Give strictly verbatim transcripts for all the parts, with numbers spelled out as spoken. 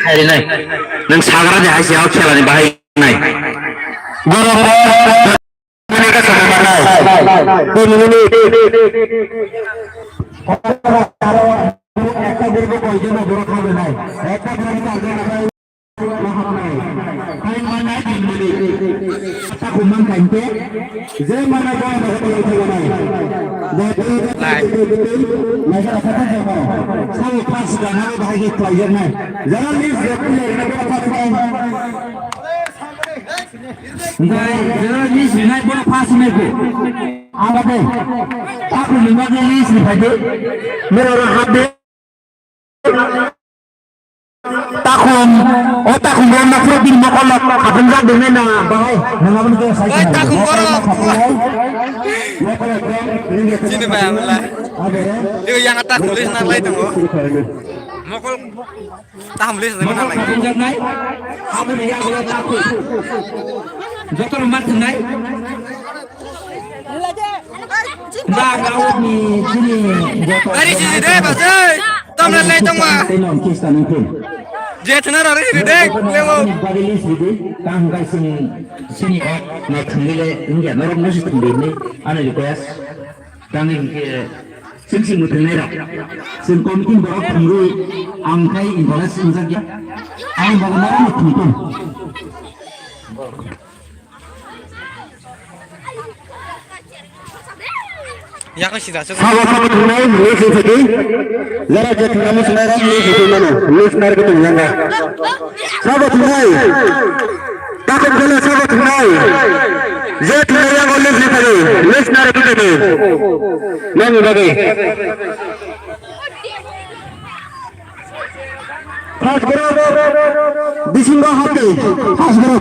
Rinai. Nwng sagra de hai se hao khela ni bahai nai. Goro goro. Minute ka sagra nai. Tin minute. Ekta group ko koijon borok khabe nai. Ekta group ko koijon borok khabe nai. Hai manai tin minute. Takhum man khainte, je mana ba na ko ko na. Lai. Mai sa sa sa ko. Sa pass ka na ba hai ko ya na. Jara list de ko na ko pass ka. Ngai, jara list nai ko pass me ko. Aba de. Takhum ni ma de list ni phai de. Mero ra hab de. Takhum, o takhum ro na pura bini mokol lo, habung jak dong na, bahai, nang aboni khe sai. Oi, takhum borok. Chini bai amla. Ego yang takhum lis na lai tongo. Mokol takhum lis na lai. Habung jak nai, habung ya takhum. Joto mat nai. Ba, ba, ni, chini, joto. Ari sini de, ba, jai. Tamra lai tongma. Tei non kis tanang pun. Je thana ra ri de, lewo. Bagi list ridi, tang kai sini, sini ok, na thangile, ingya, norok musi thangile, ani request. Tang ingke, sing sing muthung nai ra. Sing kom kin borok thangui, ang kai interest injak ya. Ang baga norok muthung pun. Yakni sida se. Sabo sabo tunai, list sidi. Jara je tunai mo sunai ram, list sidi mano, list nar ke tunai nga. Sabo tunai. Takut bela sabo tunai. Je tunai yang list sidi, list nar ke tunai. Nang bagai. First group, bisingo hapdi. First group.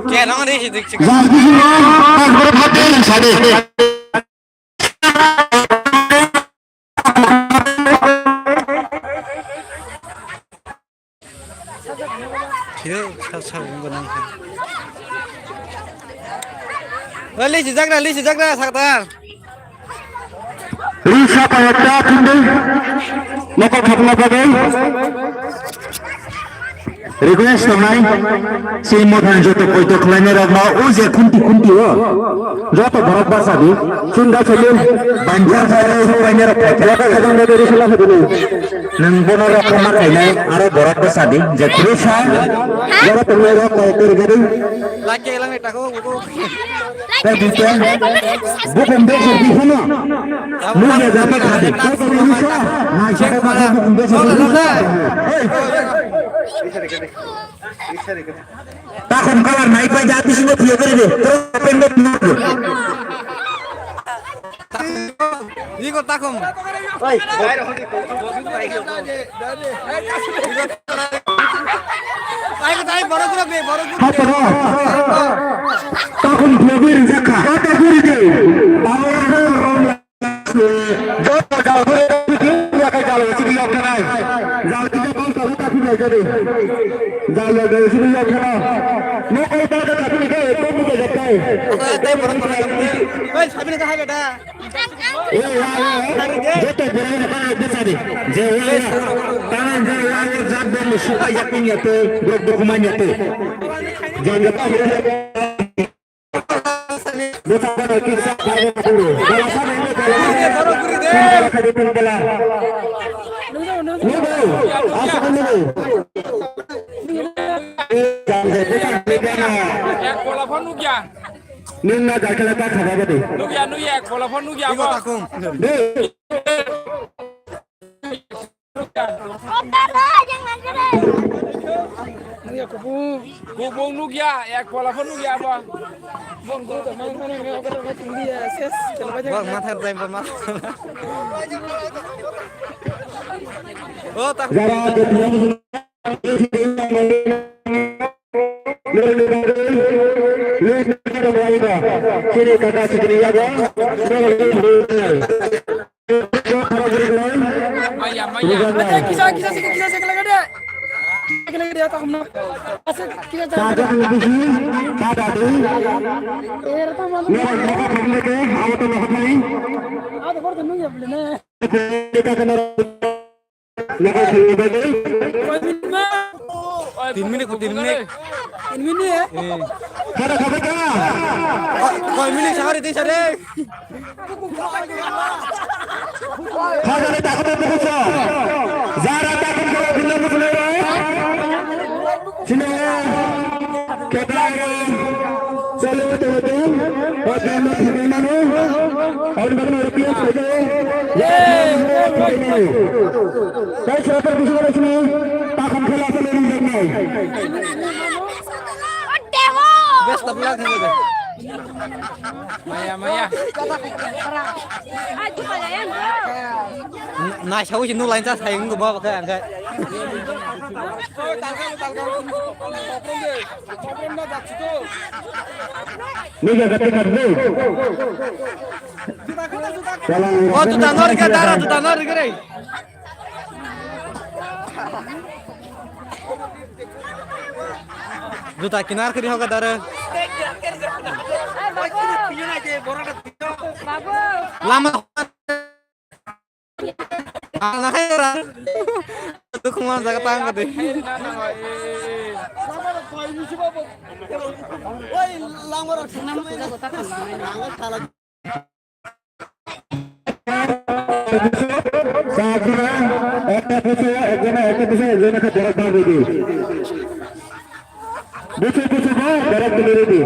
Ke nang ni si dik sik. Jai bisingo, first group hapdi, sadi. Khe sa sa wng gwnang khe. Lisi jagra, lisi jagra, sakdar. Risa payakta phundui. Nokol khapna bagwi. Request tongnai. Si mothani joto poito khlainai rokno o je khunti khunti o. Joto borok basa di. Chunda chulun. Banjar jare khlainai rok. Joto khadang de risa la khadini. Nwng bono rok ma khainai aro borok basa di. Je khurisa. Joto tongnai rok poito rigadi. Lake lang ni tako uko. Tei dite, bukum bese di hano. Nungya jate khade. Tei tei risa, nai sate khade bukum bese di hano. Hey. Takhum kalar nai pai jati singo thiyo kare de. Tro penggo nunggu. Iko takhum. Hai, hai. Hai, ko tai borok gura be, borok gura. Hai, toro. Takhum thogwi rijak kha. Kata guri de. Joto jal guri de, ya kai jal guri de, ya kai. Jal guri de, jal guri de. Jal guri de, ya kai. Mo koi ta ka thakni kai, to mu ke jatai. Hai, sabine ka hai beta. Joto borok rok bwsa di. Je wala. Taman je wala jat bo musuka yakin yate. Grok dokuman yate. Jang jata. Bwsa bana kisa bana bulu. Bala sa ni bala. Bala sa ni bala. Nugo. Asa nugo. Jang jata. Ek bola phone nugya. Nung na jakala ta khaba bade. Nugya, nugya, ek bola phone nugya. Iko takhum. De. Nugya kubung. Kubung nugya, ek bola phone nugya ba. Bong tu teman mana nggak ada nggak tinggi ya ses. Bang, mathar time pa mathar. Oh, tak. Jara ketua Maya, maya. Kisa, kisa, kisa, kisa, kisa lagi deh. Kisa lagi deh, tak kena. Asik, kisa, kisa. Ada, baru tenung ya, boleh nih. Nokol songni bagwi. Tin minit, tin minit. Tin minit? Eh. Kada khabai ka? Koi minit sahari tin sare. Kada le takut buku so. Zara takut ko bila buku le. Sini. Keta. Solo to to. Oke, no, sini mano. Aur bagi orang pilihan saja. Yay! Guys, rapper bisa kalau sini. Takut kalau apa lagi jangan. Best of luck, hello. Maya, maya. Nai sawi si nu lain sa sayang tu bawa ke angkat. Ni gak kata kata. Oh, tu tanor ke dara, tu tanor ke re. Juta kinar kiri hoga dare. Lama. Ana hai ra. Tu kuma jaga tang kadi. Sakura, ekta piche, ekjone, ekta piche, ekjone khe borok bagwi di. Busu, busu bo, borok tuli di.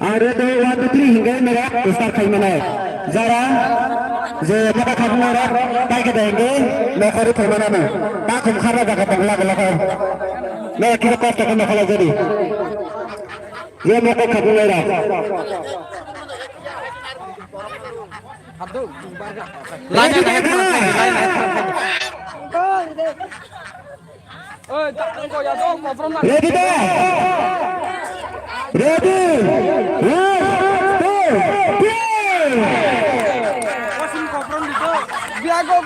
Ang ready, one, two, three, hingai mera, start khai mano. Jara, je mata khapung ora, tai khe dengge, nokori phai mano. Ta khum khara jaga tong lag lag. Me kisa kosto khe nokhala jodi. Ye moko khapung lai ra. Line hai, line hai, line hai. Ready da? Ready? One, two, three. Go,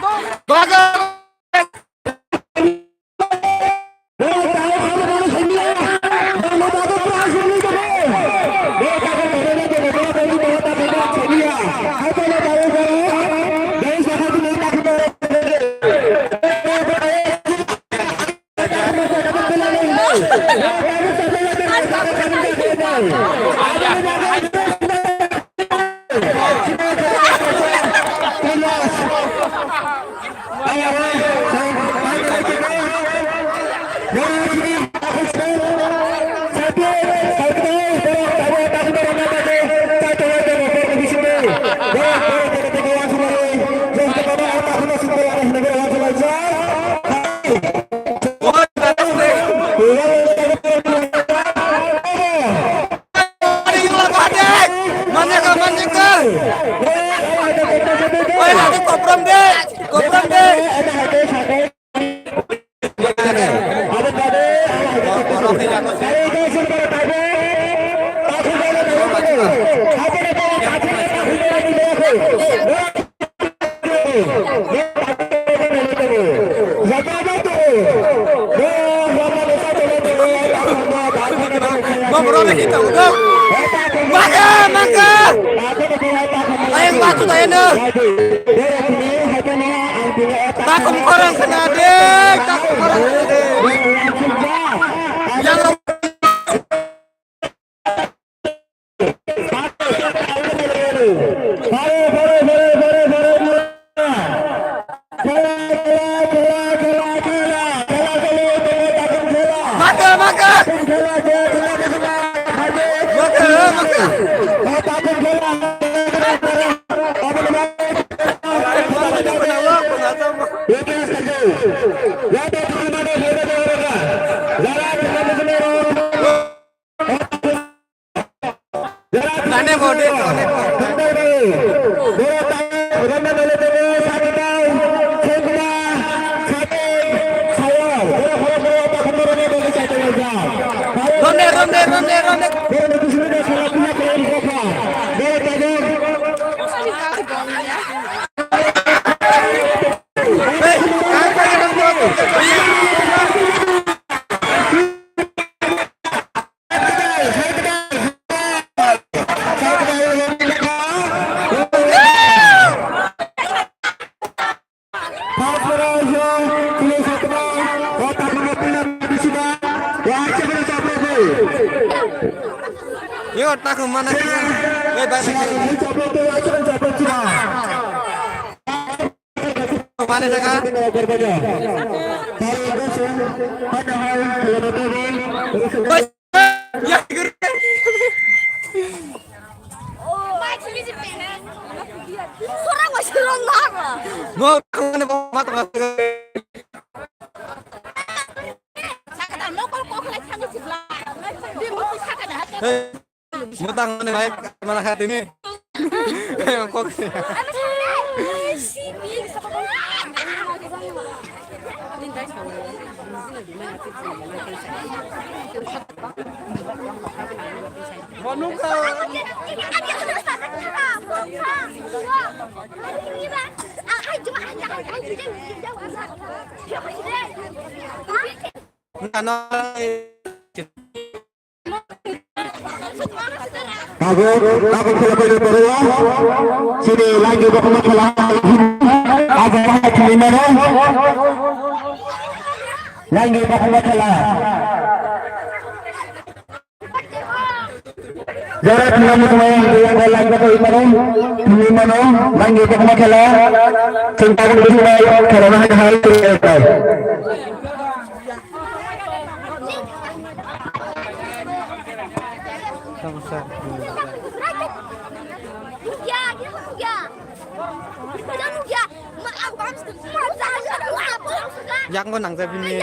go. Maka, maka. Ayang batu tayo na. Takum korang kena dek, takum korang kena dek. Yang Maka, maka. Maka, maka. Ronde, ronde, ronde, ronde. Yo, takhum mana khe? Bai, bai, bai. Mane jaga? Bai, ya, guru. No, mane, mata. Hey, mutang mane bai, mana kha tini? Kok. Tabuk, tabuk khela paina poro. Sini lagi bakma khela. Abo hai khela mano. Lagi bakma khela. Jara thangna mukhma yang yang lagi bakma mano. Thangwi mano. Lagi bakma khela. Chwng tabuk bisi bai khela na hai hai. Yang ko nang jabini.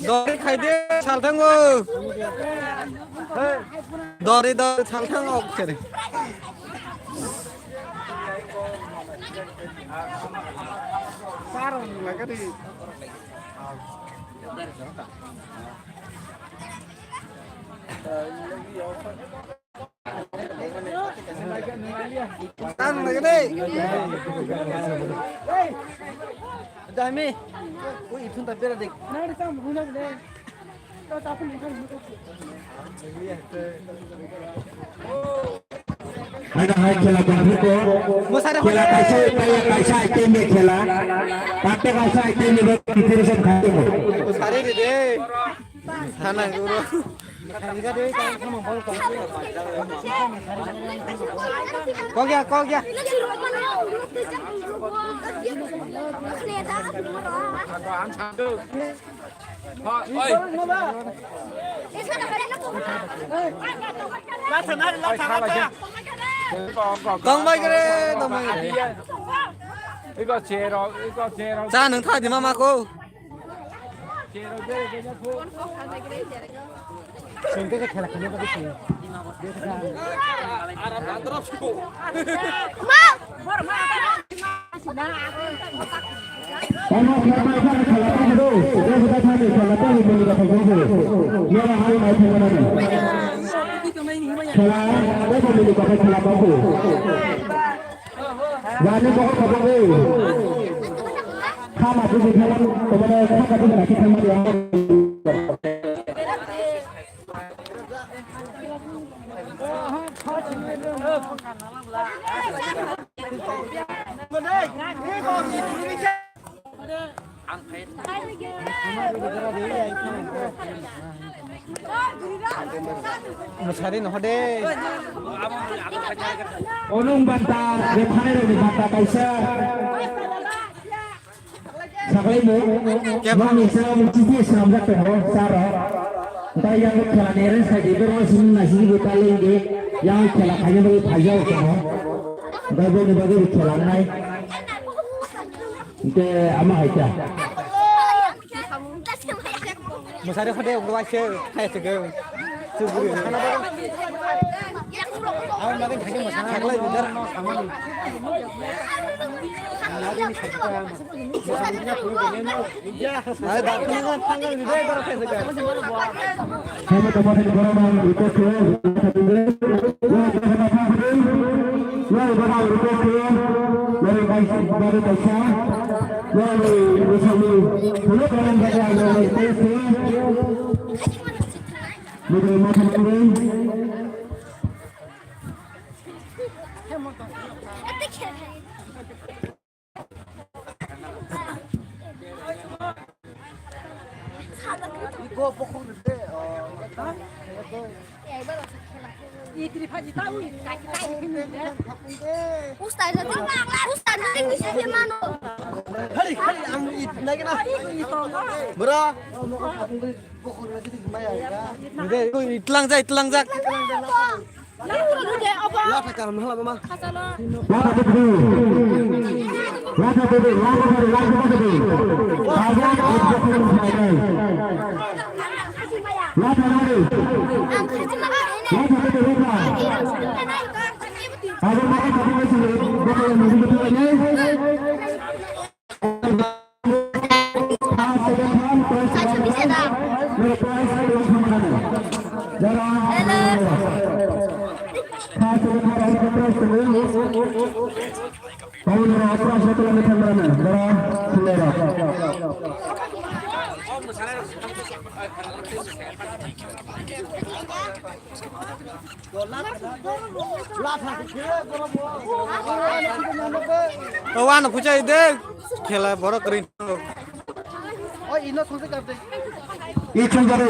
Dori khaide salthango. Dori dori salthango khere. Tang lagi deh. Dami. Ui, ithun tak bera dek. Hai hai khela tongphuru ko. Khela kaisa kaya kaisa item ni khela. Kate kaisa item ni bok kitir sem khate mo. Sari de de. Sana guru. Kok ya, kok ya. Tong bai kere, tong bai kere. Iko chero, iko chero. Cha nung tha di mama ko. Wani bokol kobong ri. Khama tuju thalang, tomone khama tuju nakhi thangma dia. Mwsari no hode. Onung banta, rephane rok ni banta kaisa. Saklai mo, nong ni sa mo chiti sram jak tong ho, saro. Dai yang khela ni ren sai di, bero sin na si di, taling di, yang khela khaina bagwi phai jak tong ho. Dai bo ni bagwi khela nai. Hingke ama hai kha. Mwsari hode ungro waise hai se ge. Chuburi. Ang makin thangke mwsana. Thaklai bidar. Hai, bakna ngan thangal bidar bara hai se ge. Sama teman di Boromang, request ke, request ke, request ke, request ke, request ke, request ke. Bro. Itlangjak, itlangjak. O, ano puchai de. Khela borok rin. O, ino songse kap de. Ichung jare.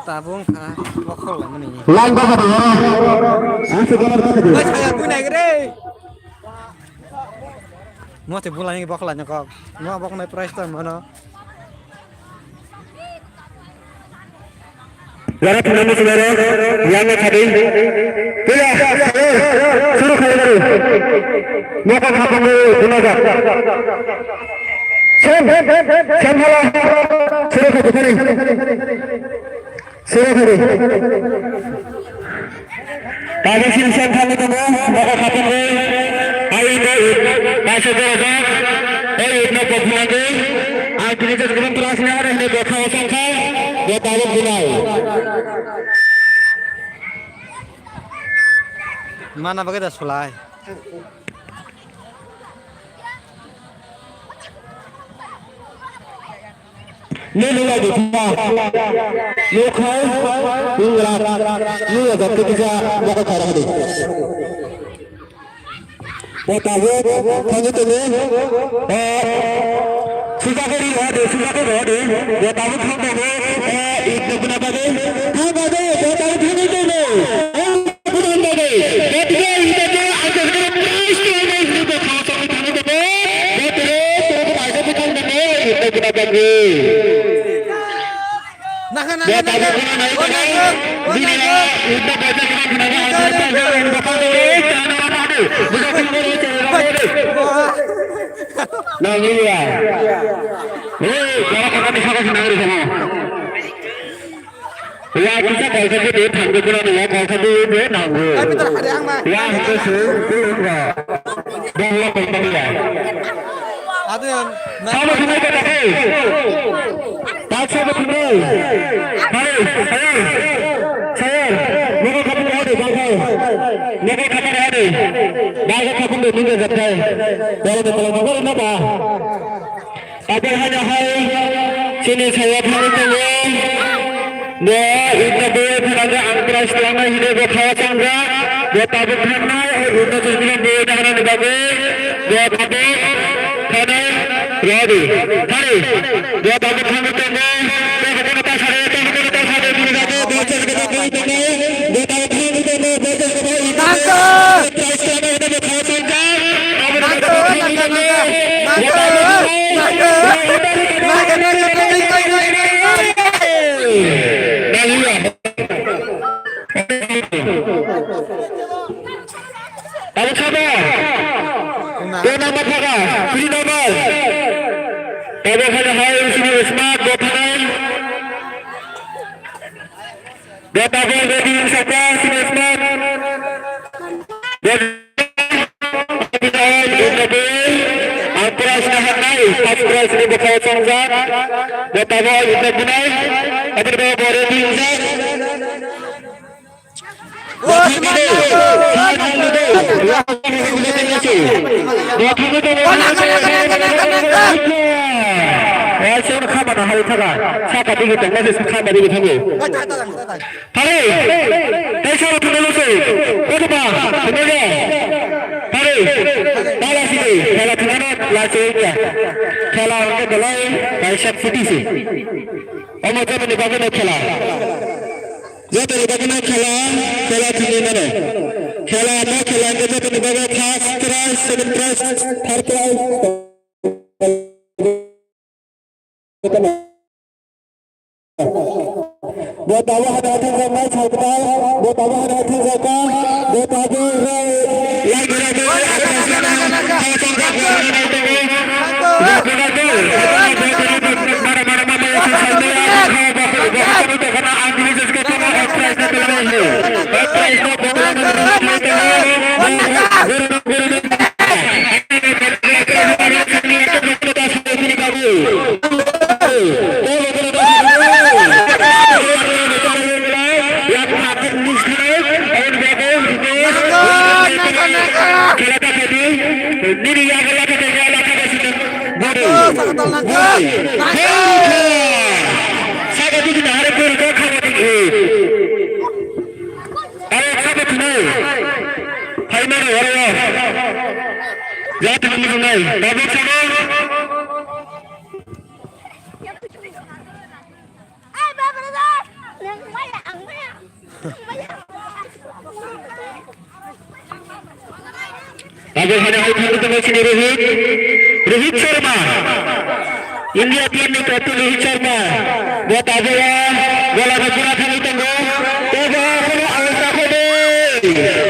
Tabung kha, bokhok laimani. Line baka de, oro. Ang se golar baka de. Bai, saya kui nai re. Mo te bulai ni bokhok laina kok. Mo bok nai price ta mano. Jara thuna mo sumero, yang na khadi. Tuya, suru khadi baru. Moko khapang mo thuna ja. Sem, sem hala. Suru khadi khadi. Suru khadi. Tabuk sini sem thangwi tongo, mokol khatung rwi. Ai ino it, kaisa jora jak. O it no kophunangwi. Ang tini jas gubun class ni aro hino bwkha o songkha. Bo tabuk bunai. Mana bagwi da sulai. Nini lagi kha. Nukhai, nungra, nungra jati kisa, bokol khairang di. Bo tabuk, thangwi tongo. Eh, sujagari rohde, sujagari rohde. Bo tabuk thang tongo. Eh, ikna guna bagwi. Thang bagwi, bo tabuk thangwi tongo. Eh, Bukan tadi, ketika kita tuh ada prize tuh, prize itu kosong itu tuh, betul, itu prize itu kan betul, itu kita bagi. Nahan, nahan, nahan. Oh, nahan. Oh, nahan. Ini ya, itu baca kita kenapa ada baca yang bakal tulis, jangan apa tuh. Bukan tulis, jangan apa tuh. Nah, iya. Eh, kalau kata di sana, senang di sana. Wa kisa kaisa khe de thangwi phano nw, kaisa de de nango. Wa hwnkhe se, se wngkha. Bo wa kaisa ya. Ado, na- Sabo thangwi khe thangwi. Tak sabo thangwi. Hai, sayar. Sayar. Nogo khapung hode, bago. Nogo khapung hode. Bago khapung de, nungge gatkai. Bolo de, bolo de, bolo de, ba. Abo haino hai chini saya thani tongo. Bo itna bo thani ang prize twlangna hino bo khawa changjak. Bo tabuk thangnai, o itna chwngno bo dagrani bagwi. Bo tabuk thani ready. Thani. Bo tabuk thangwi tongo. Bo tabuk thangwi tongo. Bo tabuk thangwi tongo. Bo tabuk thangwi tongo. Bo tabuk thangwi tongo. Nangkuk! Nangkuk, nangkuk, nangkuk. Nangkuk, nangkuk, nangkuk, nangkuk, nangkuk. Tabuk sabo. Dua number paga, three number. Tabuk hai hai, sini smart, dua paga. Dua tabuk ready, saka, sini smart. Ang prize naharnai, first prize ni bwkhao chongjak. Bo Tabo ito bunai, agar bawa bore tinggal. Action khamana hai thaga. Saka digi tangma se khamana digi thango. Hare, kaisa thunalo se. Kotoba, thunalo. Hare, tala sidi, khela thunalo la se kya. Khela ang belai kaisa phuti se. Omo jaboni bagwi no khela. Jotoni bagwi no khela, khela thwngwi mano. Khela no khela hwnkhe jotoni bagwi first prize, second prize, third prize. Bo tabuk hwnwi thangjaknai salkha, bo tabuk hwnwi thangjakha, bo tabuk rw-, lai gura gura. Nini yaga laka tega laka da sini. Bode. Bode. Saka tu kita hari pun kau khawa tu. Ayo saka tu ni. Hai mana orang? Jatuh ni tu ni. Babu sama. Tabuk hwnwi hai thangwi tongo chini Rohit, Rohit Sharma. India team ni captain Rohit Sharma. Bo tabuk o bola bo pura thangwi tongo. Tei bo bola out jakhai de.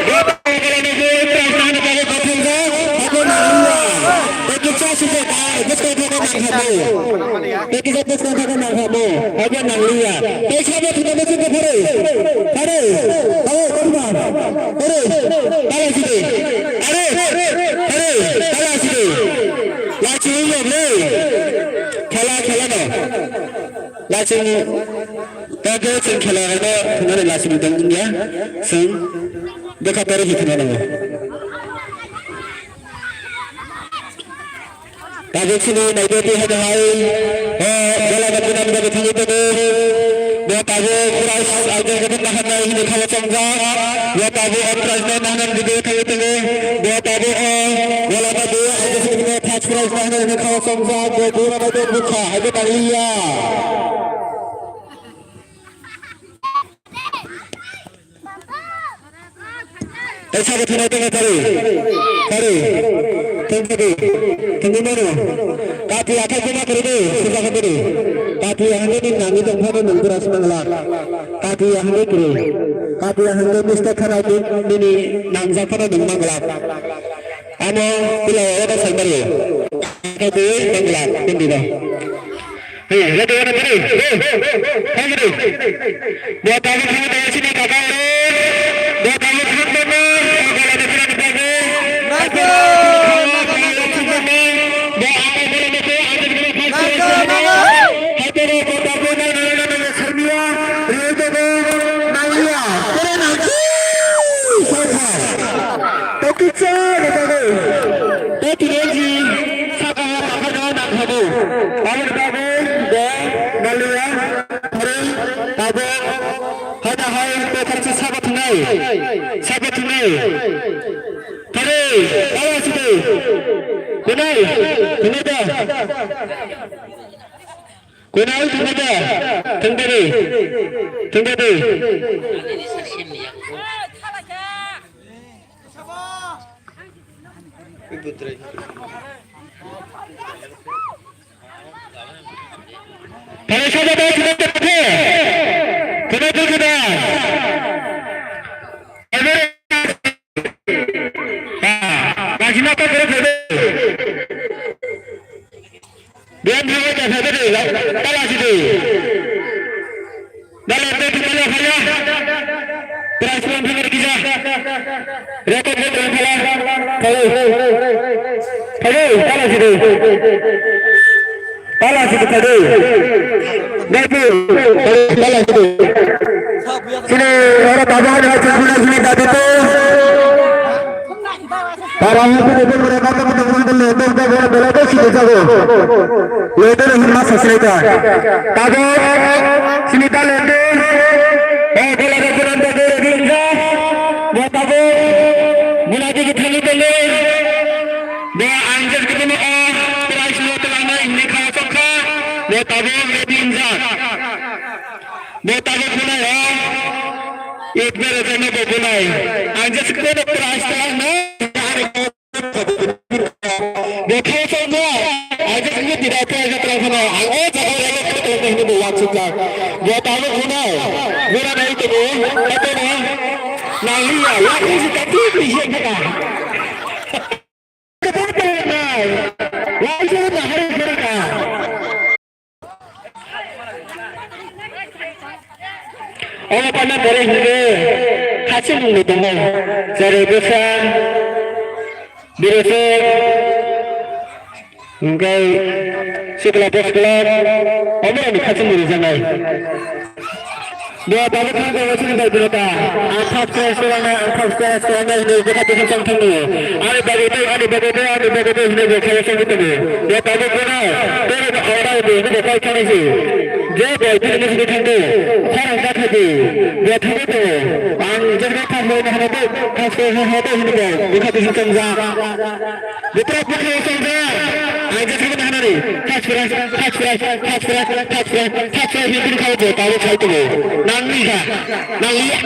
Bo bola no bo prize nangna bagwi buphang jak. Abo nangya. Tei kisa sijak ar bwskang thangwi nangkha bo. Tei kisa bwskang thangwi nangkha bo, haibo nangliya. Tei sabo thwna bwswk khe phare. Phare. Phare, phare. Phare. Tala sidi. Are. Phare. Tala sidi. Lachi wngya ble. Khela, khela no. Lachi wng-, tei khe chwng khela no thwngnani lachi ni tong wngya. Chwng bwkha toro hi thwna nango. Tabuk sini naidi hai hai, eh, bola no bunani bagwi thangwi tongo. Bo tabuk prize aideng gabung naharnai hwnwi khawa chongjak. Bo tabuk o prize no naharnani bagwi thangwi tongo. Bo tabuk o bola no bo aideng sini first prize naharnai hwnwi khawa chongjak. Bo bura no bo bukha, haibo tangliya. Tei sabo thwngwi tongo phari. Phari. Thwngwi di. Thwngwi mano. Kati athai joma kwrwi di. Sujak kwrwi di. Kati ahani ni nangwi tong phano nang pura swnang lak. Kati ahani kwrwi. Kati ahani mistake khana di nini nangjak phano nang mang lak. Amo pila wada sai mari. Kati mang lak. Hindi no. Hey, ready, ready, ready. Hey, hey, ready. Bo tabuk thang de sini kaka re. Bo tabuk thang de na. Kaka la de kira de bo. Nago, nago, nago, nago. Bo abo bole de ko abo bole de ko. Nago, nago. Hai de bo tabuk na na na na na sarmiya. Re de bo. Naiya. Kore na. Sai kha. Tokicha de de. Tokicha. Saka pakhano nangkhamu. Aboni bagwi bo naliya, phari, tabuk, hada hai, tei tharchi sabo thwnai, sabo thwnai. Phari, tala sidi. Kunai, kunai da. Kunai, kunai da. Thwngdadi, thwngdadi. Phai saja dai, sida tepathe. Kena tu sida. Agar, ah, kasih nak kau kerja. Biar dia kerja saja deh, tala sih deh. Dale, dale, dale, dale. Prize pon phai kisa. Record, record, dale. Hello. Hello, dale, sini. Pala sidi kadi. Gaipu. Pala sidi. Sini ora baba ni hati guna sini dadi tu. Para yang tu betul mereka tu betul betul betul betul betul betul sini jago. Leader himma sasreka. Tago sini ta leader. Eh, bola de kurang de de de. Buat tago. Muna di thani de. Bo ang jes kene o prize no twlangna hwnwi kha chokha. Bo tabuk ready wngjak. Bo tabuk khwnai o. Youth manager no bo khwnai. Ang jes kene prize twlangna. Bo kha chokma. Ang jes kene tida prize no twlang khwnai. Ang o jaga o elect khe twlangna hwnwi bo uansukjak. Bo tabuk khwnai. Bura nai tongo. Atono. Nangliya. Yakni si tati ni hiya kha. Omo panna pore hingke haching mungni tongo, jere bwsa, birosok, hingke sikla boskolok, omo ni haching mungni janai. Bo tabuk thang tongo chini bai bwrata. Ang first prize swrangna, ang first prize swrangna hinwi bwkha bwkha chang thangno. Ani bagwi tei, ani bagwi tei, ani bagwi tei hinwi bo khayo changwi tongo. Bo tabuk bono, tei bo ora bo hinwi bo kai thangwi se. Je bai bini musi thangdo, khorang ta thangdi. Bo thangwi tongo. Ang jagna thangwi na hano tei, first prize hano tei hinwi bo bwkha bwkha changjak. Bwtwrok bwkhao chongjak. Ang jesa bini hanani. First prize, first prize, first prize, first prize, first prize ni bini khaio bo tabuk sai tongo. Nangni kha. Nangliya.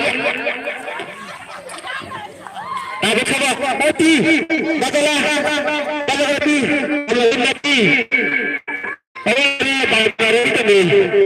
Tabuk sabo. Oti. Badala. Badala oti. Badala oti. Tabuk sabo.